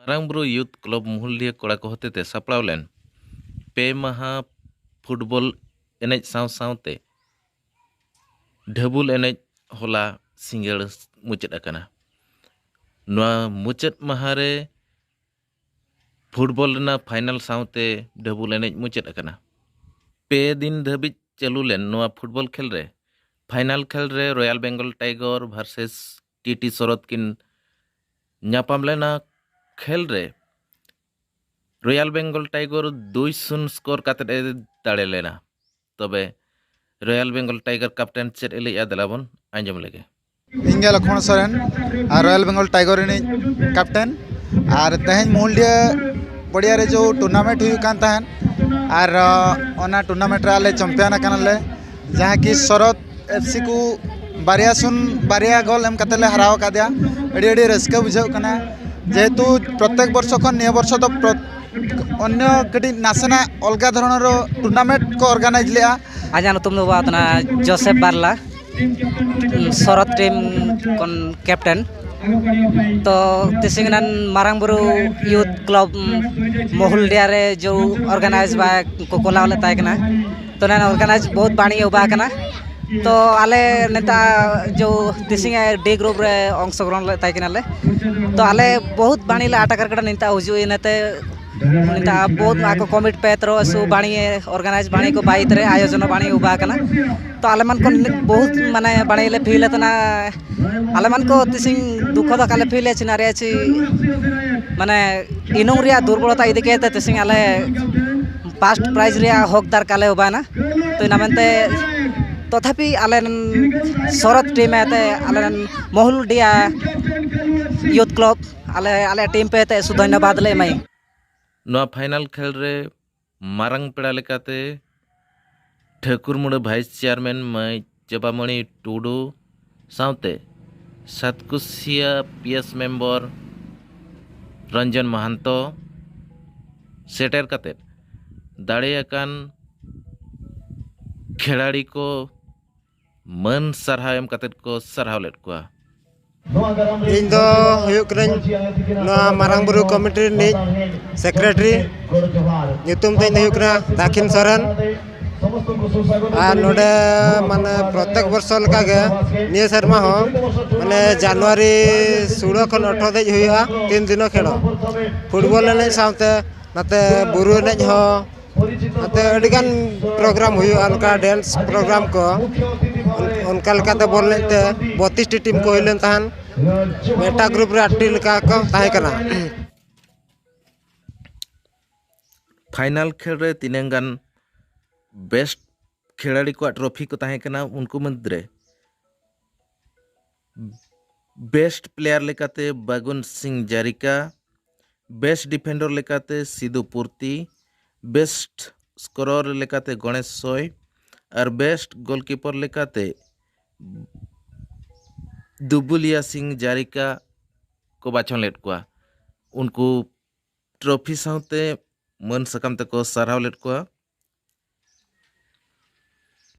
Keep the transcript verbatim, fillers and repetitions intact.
ᱢᱟᱨᱟᱝ ᱵᱩᱨᱩ youth club ᱢᱩᱦᱩᱞᱰᱤᱦᱟᱹ ᱠᱚᱲᱟ ᱠᱚ ᱦᱚᱛᱮᱛᱮ ᱥᱟᱯᱲᱟᱣ ᱞᱮᱱ ᱯᱮ ᱢᱟᱦᱟ ᱯᱷᱩᱴᱵᱚᱞ ᱮᱱᱮᱡ ᱥᱟᱶ ᱥᱟᱶᱛᱮ ᱰᱷᱟᱹᱵᱩᱞ ᱮᱱᱮᱡ ᱦᱚᱞᱟ ᱥᱤᱸᱜᱟᱹᱲ ᱢᱩᱪᱟᱹᱫ ᱟᱠᱟᱱᱟ᱾ ᱱᱚᱣᱟ ᱢᱩᱪᱟᱹᱫ ᱢᱟᱦᱟ ᱨᱮ ᱯᱷᱩᱴᱵᱚᱞ ᱨᱮᱱᱟᱜ ᱯᱷᱟᱭᱱᱟᱞ ᱥᱟᱶᱛᱮ ᱰᱷᱟᱹᱵᱩᱞ ᱮᱱᱮᱡ ᱢᱩᱪᱟᱹᱫ ᱟᱠᱟᱱᱟ᱾ ᱯᱮ ᱫᱤᱱ ᱫᱷᱟᱹᱵᱤᱡ ᱪᱟᱹᱞᱩ ᱞᱮᱱ ᱱᱚᱣᱟ ᱯᱷᱩᱴᱵᱚᱞ ᱠᱷᱮᱞ ᱨᱮ ᱯᱷᱟᱭᱱᱟᱞ ᱠᱷᱮᱞ ᱨᱮ ᱨᱚᱭᱟᱞ ᱵᱮᱝᱜᱚᱞ ᱴᱟᱭᱜᱚᱨ ᱵᱷᱟᱨᱥᱮᱥ ᱴᱤᱴᱤ ᱥᱚᱨᱚᱛ ᱠᱤᱱ ᱧᱟᱯᱟᱢ ᱞᱮᱱᱟ᱾ ᱠᱷᱮᱞ ᱨᱮ ᱨᱚᱭᱟᱞ ᱵᱮᱝᱜᱚᱞ ᱴᱟᱭᱜᱚᱨ ᱫᱩᱭ ᱥᱩᱱ ᱥᱠᱳᱨ ᱠᱟᱛᱮᱫ ᱮ ᱫᱟᱲᱮ ᱞᱮᱱᱟ᱾ ᱛᱚᱵᱮ ᱨᱚᱭᱟᱞ ᱵᱮᱝᱜᱚᱞ ᱴᱟᱭᱜᱚᱨ ᱠᱮᱯᱴᱮᱱ ᱪᱮᱫ ᱮ ᱞᱟᱹᱭᱮᱫᱼᱟ, ᱫᱮᱞᱟ ᱵᱚᱱ ᱟᱸᱡᱚᱢ ᱞᱮᱜᱮ᱾ ᱤᱧ ᱜᱮ ᱞᱚᱠᱷᱢᱚᱬ ᱥᱚᱨᱮᱱ, ᱟᱨ ᱨᱚᱭᱟᱞ ᱵᱮᱝᱜᱚᱞ ᱴᱟᱭᱜᱚᱨ ᱨᱤᱱᱤᱡ ᱠᱮᱯᱴᱮᱱ᱾ ᱟᱨ ᱛᱮᱦᱮᱧ ᱢᱩᱦᱩᱞᱰᱤᱦᱟᱹ ᱯᱚᱲᱤᱭᱟ ᱨᱮ ᱡᱚ ᱴᱩᱨᱱᱟᱢᱮᱱᱴ ᱦᱩᱭᱩᱜ ᱠᱟᱱ ᱛᱟᱦᱮᱸᱫ, ᱟᱨ ᱚᱱᱟ ᱴᱩᱨᱱᱟᱢᱮᱱᱴ ᱨᱮ ᱟᱞᱮ ᱪᱟᱢᱯᱤᱭᱟᱱ ᱟᱠᱟᱱᱟᱞᱮ, ᱡᱟᱦᱟᱸ ᱠᱤ ᱥᱚᱨᱚᱛ ᱮᱯᱷ ᱥᱤ ᱠᱚ ᱵᱟᱨᱭᱟ ᱥᱩᱱ ᱵᱟᱨᱭᱟ ᱜᱳᱞ ᱮᱢ ᱠᱟᱛᱮ ᱞᱮ ᱦᱟᱨᱟᱣ ᱟᱠᱟᱫᱮᱭᱟ᱾ ᱟᱹᱰᱤ ᱟᱹᱰᱤ ᱨᱟᱹᱥᱠᱟᱹ ᱵᱩᱡᱷᱟᱹᱜ ᱠᱟᱱᱟ, ᱡᱮᱦᱮᱛᱩ ᱯᱨᱚᱛᱮᱠ ᱵᱚᱨᱥᱚ ᱠᱷᱚᱱ ᱱᱤᱭᱟᱹ ᱵᱚᱨᱥᱚ ᱫᱚ ᱯᱨᱚ- ᱚᱱᱱᱚ ᱠᱟᱹᱴᱤᱡ ᱱᱟᱥᱮᱱᱟᱜ ᱚᱞᱜᱟ ᱫᱷᱚᱨᱚᱱ ᱨᱮ ᱴᱩᱨᱱᱟᱢᱮᱱᱴ ᱠᱚ ᱚᱨᱜᱟᱱᱟᱭᱤᱡᱽ ᱞᱮᱜᱼᱟ᱾ ᱟᱡᱟᱜ ᱧᱩᱛᱩᱢ ᱫᱚ ᱦᱩᱭᱩᱜ ᱠᱟᱱᱟ ᱡᱳᱥᱮᱯ ᱵᱟᱨᱞᱟ, ᱥᱚᱨᱚᱛ ᱴᱤᱢ ᱠᱷᱚᱱ ᱠᱮᱯᱴᱮᱱ᱾ ᱛᱚ ᱛᱤᱥᱤᱝ ᱨᱮᱱ ᱢᱟᱨᱟᱝ ᱵᱩᱨᱩ ᱭᱩᱛᱷ ᱠᱞᱟᱵᱽ ᱢᱚᱦᱩᱞᱰᱤᱦᱟ ᱨᱮ ᱡᱚ ᱚᱨᱜᱟᱱᱟᱭᱤᱡᱽ ᱵᱟ ᱠᱚ ᱠᱚᱞᱟᱣ ᱞᱮᱫ ᱛᱟᱦᱮᱸ ᱠᱟᱱᱟ᱾ ᱛᱚ ᱚᱱᱟ ᱚᱨᱜᱟᱱᱟᱭᱤᱡᱽ ᱵᱚᱦᱩᱛ ᱵᱟᱹᱲᱤᱡ ᱦᱩᱭ ᱠᱟᱱᱟ᱾ ᱛᱚ ᱟᱞᱮ ᱱᱮᱛᱟ ᱡᱚ ᱛᱤᱥᱤᱝ ᱰᱤ ᱜᱨᱩᱯ ᱨᱮ ᱚᱝᱥᱚᱜᱨᱚᱦᱚᱱ ᱞᱮᱫ ᱛᱟᱦᱮᱸ ᱠᱟᱱᱟᱞᱮ᱾ ᱛᱚ ᱟᱞᱮ ᱵᱚᱦᱩᱛ ᱵᱟᱹᱲᱤᱡ ᱞᱮ ᱟᱴᱟᱠᱟᱨ ᱠᱟᱱᱟ ᱱᱮᱛᱟ ᱦᱩᱡᱩᱜ ᱤᱱᱟᱹᱛᱮ ᱱᱮᱛᱟ ᱵᱚᱦᱩᱛ ᱟᱠᱚ ᱠᱚᱢᱤᱴ ᱯᱮ ᱛᱨᱚ ᱥᱩ ᱵᱟᱹᱲᱤᱡ ᱚᱨᱜᱟᱱᱟᱭᱤᱡᱽ ᱵᱟᱹᱲᱤᱡ ᱠᱚ ᱵᱟᱭᱤᱛ ᱨᱮ ᱟᱭᱳᱡᱚᱱ ᱵᱟᱹᱲᱤᱡ ᱩᱵᱟ ᱠᱟᱱᱟ᱾ ᱛᱚ ᱟᱞᱮ ᱢᱟᱱ ᱠᱷᱚᱱ ᱵᱚᱦᱩᱛ ᱢᱟᱱᱮ ᱵᱟᱹᱲᱤᱡ ᱞᱮ ᱯᱷᱤᱞ ᱮᱫ ᱛᱟᱦᱮᱱᱟ᱾ ᱟᱞᱮ ᱢᱟᱱ ᱠᱚ ᱛᱤᱥᱤᱝ ᱫᱩᱠᱷᱚ ᱫᱚ ᱠᱟᱞᱮ ᱯᱷᱤᱞ ᱮᱫ ᱪᱤᱱᱟ ᱨᱮᱭᱟᱜ ᱪᱤ ᱢᱟᱱᱮ ᱤᱱᱩᱝ ᱨᱮᱭᱟᱜ ᱫᱩᱨᱵᱚᱞᱚᱛᱟ ᱤᱫᱤ ᱠᱟᱛᱮ ᱛᱤᱥᱤᱝ ᱟᱞᱮ ᱯᱷᱟᱥᱴ ᱯᱨᱟᱭᱤᱡᱽ ᱨᱮᱭᱟᱜ ᱦᱚᱠᱫᱟᱨ ᱠᱟᱞᱮ ᱩᱵᱟᱭᱱᱟ᱾ ᱛᱚ ᱤᱱᱟ ᱢᱮᱱᱛᱮ ᱛᱚᱛᱷᱟᱯᱤ ᱟᱞᱮ ᱨᱮᱱ ᱥᱚᱨᱚᱛ ᱴᱤᱢ ᱟᱛᱮ ᱟᱞᱮ ᱨᱮᱱ ᱢᱚᱦᱩᱞᱰᱤᱦᱟ ᱭᱩᱛᱷ ᱠᱞᱟᱵᱽ ᱟᱞᱮ ᱟᱞᱮ ᱴᱤᱢ ᱯᱮ ᱛᱮ ᱥᱩ ᱫᱷᱚᱱᱭᱚᱵᱟᱫ ᱞᱮ ᱮᱢᱟᱭᱟ᱾ ᱱᱚᱣᱟ ᱯᱷᱟᱭᱱᱟᱞ ᱠᱷᱮᱞ ᱨᱮ ᱢᱟᱨᱟᱝ ᱯᱮᱲᱟ ᱞᱮᱠᱟᱛᱮ ᱴᱷᱟᱹᱠᱩᱨᱢᱩᱲᱟᱹ ᱵᱷᱟᱭᱤᱥ ᱪᱮᱭᱟᱨᱢᱮᱱ ᱢᱟᱹᱭ ᱪᱮᱵᱟᱢᱚᱬᱤ ᱴᱩᱰᱩ ᱥᱟᱶᱛᱮ ᱥᱟᱛᱠᱩᱥᱤᱭᱟ ᱯᱤ ᱮᱥ ᱢᱮᱢᱵᱚᱨ ᱨᱚᱧᱡᱚᱱ ᱢᱟᱦᱟᱱᱛᱚ ᱥᱮᱴᱮᱨ ᱠᱟᱛᱮᱫ ᱫᱟᱲᱮᱭᱟᱠᱟᱱ ᱠᱷᱮᱞᱟᱲᱤ ᱠᱚ ᱢᱟᱹᱱ ᱥᱟᱨᱦᱟᱣ ᱮᱢ ᱠᱟᱛᱮᱫ ᱠᱚ ᱥᱟᱨᱦᱟᱣ ᱞᱮᱫ ᱠᱚᱣᱟ᱾ ᱤᱧ ᱫᱚ ᱦᱩᱭᱩᱜ ᱠᱟᱹᱱᱟᱹᱧ ᱱᱚᱣᱟ ᱢᱟᱨᱟᱝ ᱵᱩᱨᱩ ᱠᱚᱢᱤᱴᱤ ᱨᱤᱱᱤᱡ ᱥᱮᱠᱨᱮᱴᱟᱨᱤ᱾ ᱧᱩᱛᱩᱢ ᱛᱤᱧ ᱫᱚ ᱦᱩᱭᱩᱜ ᱠᱟᱱᱟ ᱫᱟᱠᱷᱤᱱ ᱥᱚᱨᱮᱱ᱾ ᱟᱨ ᱱᱚᱰᱮ ᱢᱟᱱᱮ ᱯᱨᱚᱛᱮᱠ ᱵᱚᱨᱥᱚ ᱞᱮᱠᱟᱜᱮ ᱱᱤᱭᱟᱹ ᱥᱮᱨᱢᱟ ᱦᱚᱸ ᱢᱟᱱᱮ ᱡᱟᱱᱩᱣᱟᱨᱤ ᱥᱳᱲᱚ ᱠᱷᱚᱱ ᱟᱴᱷᱨᱚ ᱫᱷᱟᱹᱵᱤᱡ ᱦᱩᱭᱩᱜᱼᱟ, ᱛᱤᱱ ᱫᱤᱱᱚᱜ ᱠᱷᱮᱞᱚᱜ᱾ ᱯᱷᱩᱴᱵᱚᱞ ᱮᱱᱮᱡ ᱥᱟᱶᱛᱮ ᱱᱟᱛᱮ ᱵᱩᱨᱩ ᱮᱱᱮᱡ ᱦᱚᱸ, ᱱᱟᱛᱮ ᱟᱹᱰᱤᱜᱟᱱ ᱯᱨᱳᱜᱨᱟᱢ ᱦᱩᱭᱩᱜᱼᱟ, ᱚᱱᱠᱟ ᱰᱮᱱᱥ ᱯᱨᱳᱜᱨᱟᱢ ᱠᱚ᱾ ᱚᱱ-, ᱚᱱᱠᱟ ᱞᱮᱠᱟᱛᱮ ᱵᱚᱞ ᱮᱱᱮᱡ ᱛᱮ ᱵᱚᱛᱤᱥ ᱴᱤ ᱴᱤᱢ ᱠᱚ ᱦᱩᱭ ᱞᱮᱱ ᱛᱟᱦᱮᱸᱱ᱾ ᱢᱤᱫᱴᱟᱝ ᱜᱨᱩᱯ ᱨᱮ ᱟᱴ ᱴᱤ ᱞᱮᱠᱟ ᱠᱚ ᱛᱟᱦᱮᱸ ᱠᱟᱱᱟ᱾ ᱯᱷᱟᱭᱱᱟᱞ ᱠᱷᱮᱞ ᱨᱮ ᱛᱤᱱᱟᱹᱝ ᱜᱟᱱ ᱵᱮᱥᱴ ᱠᱷᱤᱞᱟᱲᱤ ᱠᱚᱣᱟᱜ ᱴᱨᱚᱯᱷᱤ ᱠᱚ ᱛᱟᱦᱮᱸ ᱠᱟᱱᱟ᱾ ᱩᱱᱠᱩ ᱢᱩᱫᱽᱨᱮ ᱵᱮᱥᱴ ᱯᱞᱮᱭᱟᱨ ᱞᱮᱠᱟᱛᱮ ᱵᱟᱜᱩᱱ ᱥᱤᱝ ᱡᱟᱨᱤᱠᱟ, ᱵᱮᱥᱴ ᱰᱤᱯᱷᱮᱱᱰᱟᱨ ᱞᱮᱠᱟᱛᱮ ᱥᱤᱫᱩ ᱯᱩᱨᱛᱤ, ᱵᱮᱥᱴ ᱥᱠᱳᱨᱟᱨ ᱞᱮᱠᱟᱛᱮ ᱜᱚᱬᱮᱥ ᱥᱚᱭ ᱟᱨ ᱵᱮᱥᱴ ᱜᱳᱞᱠᱤᱯᱟᱨ ᱞᱮᱠᱟᱛᱮ ᱫᱩᱵᱩᱞᱤᱭᱟ ᱥᱤᱝ ᱡᱟᱨᱤᱠᱟ ᱠᱚ ᱵᱟᱪᱷᱚᱱ ᱞᱮᱫ ᱠᱚᱣᱟ᱾ ᱩᱱᱠᱩ ᱴᱨᱚᱯᱷᱤ ᱥᱟᱶᱛᱮ ᱢᱟᱹᱱ ᱥᱟᱠᱟᱢ ᱛᱮᱠᱚ ᱥᱟᱨᱦᱟᱣ ᱞᱮᱫ ᱠᱚᱣᱟ᱾